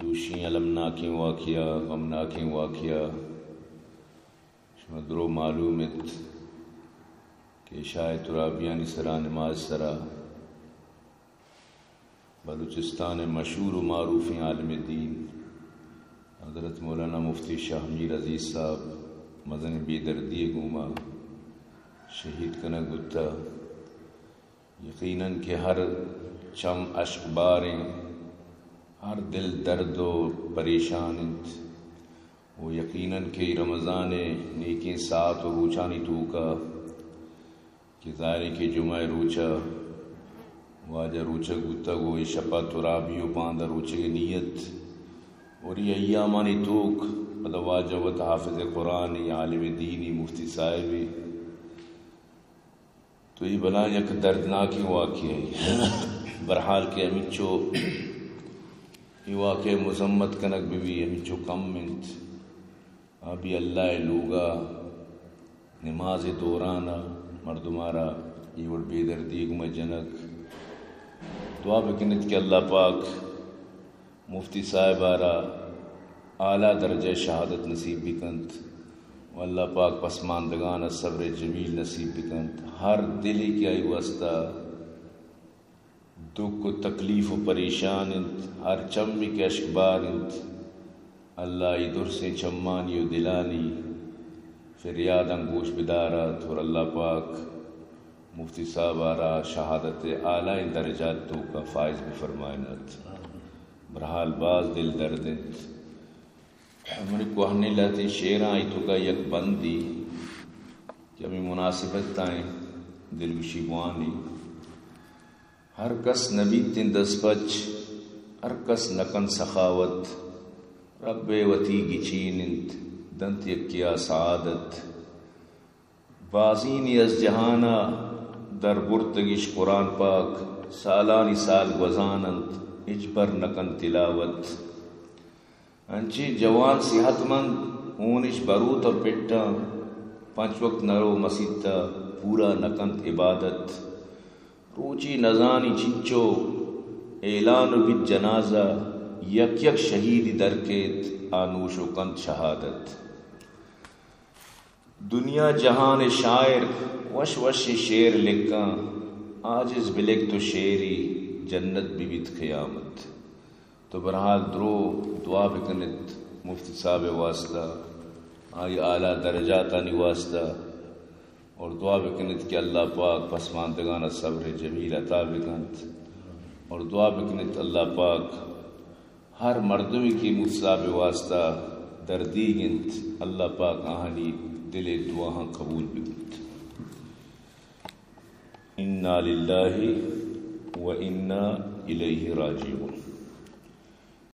دوشیں المناکیں واقعہ، غمناکیں واقعہ، شما درو معلوم انت کہ عشاء ترابیانی سرا، نماز سرا، بلوچستان ءِ مشہور و معروفیں عالم دین حضرت مولانا مفتی شاہ میر عزیز صاحب مزنیں بے دردی ءِ گوما شہید کنگ بوتہ۔ یقیناً کہ ہر چم اشکباریں، ہر دل درد و پریشان انت۔ و یقیناً کہ رمضان ءِ نیکیں ساعت و روچانی توکا کہ ظاہر انت کہ جمعہ ءِ روچا واجہ روچگ بوتگ و اے شپا ترابی و باندا روچگ ءِ نیت اور اے ایامانی توک پدا واجہ وت حافظ قرآن، عالم دینی، مفتی صاحبی۔ تو اے بلاہیں یک دردناکیں واقعہ اے۔ بہرحال کہ ہمینچو اے واقعہ مذمت کنگ بہ بی، ہمینچو کم انت۔ آ بی اللہ ءِ لوگا نماز ءِ دورانا مردمارا اے وڑ بے دردی گوما جنگ۔ دعا بکنت کہ اللہ پاک مفتی صاحب ءَ را اعلیٰ درجہ شہادت نصیب بکنت و اللہ پاک پسماندگان ءَ صبر جمیل نصیب بکنت۔ ہر دلے کہ آئی واسطہ دکھ و تکلیف و پریشان انت، ہر چمے کہ اشکبار انت، اللہ ای درسیں چمانی و دلانی فریاداں گوش بدارات اور اللہ پاک مفتی صاحب ءَ را شہادت اعلیٰ درجات توکا فائز بفرمائینات۔ بہرحال باز دل درد انت۔ منی کوہنیں لہتیں شعراں آئی توکا یک بندے کہ ہمے مناسبت ءَ انت، دلگوشی بوانی۔ ہر کس نہ بیت انت دزپچ، ہر کس نہ کنت سخاوت۔ رب ءِ وتی گچین انت، دنت یکے ءَ سعادت۔ بازینے از جہان ءَ در برتگ اش قرآن پاک، سالانی سال گوزان انت، ہچبر نہ کنت تلاوت۔ انچیں جوان صحت مند، ہون اش بروت ءُ پٹاں، پنچ وقت نہ رو مسیت ءَ، پورا نہ کنت عبادت۔ روچے نزانی چنچو اعلان بیت جنازہ، یک یک شہیدی در کیت، آ نوش و کنت شہادت۔ دنیا جہان ءِ شاعر وش وشیں شعر لکھاں، عاجز بلکھ تو شعری، جنت بہ بیت قیامت۔ تو بہرحال درو دعا بکنت مفتی صاحب ءِ واسطہ، آئی اعلیٰ درجاتانی واسطہ، اور دعا بکنت کہ اللہ پاک پسماندگان ءَ صبر جمیل عطا بکنت، اور دعا بکنت اللہ پاک ہر مردمے کہ مفتی صاحب ءِ واسطہ دردیگ انت، اللہ پاک آہانی دل ءِ دعاہاں قبول بکنت۔ انا للہ و انا الیہ راجعون۔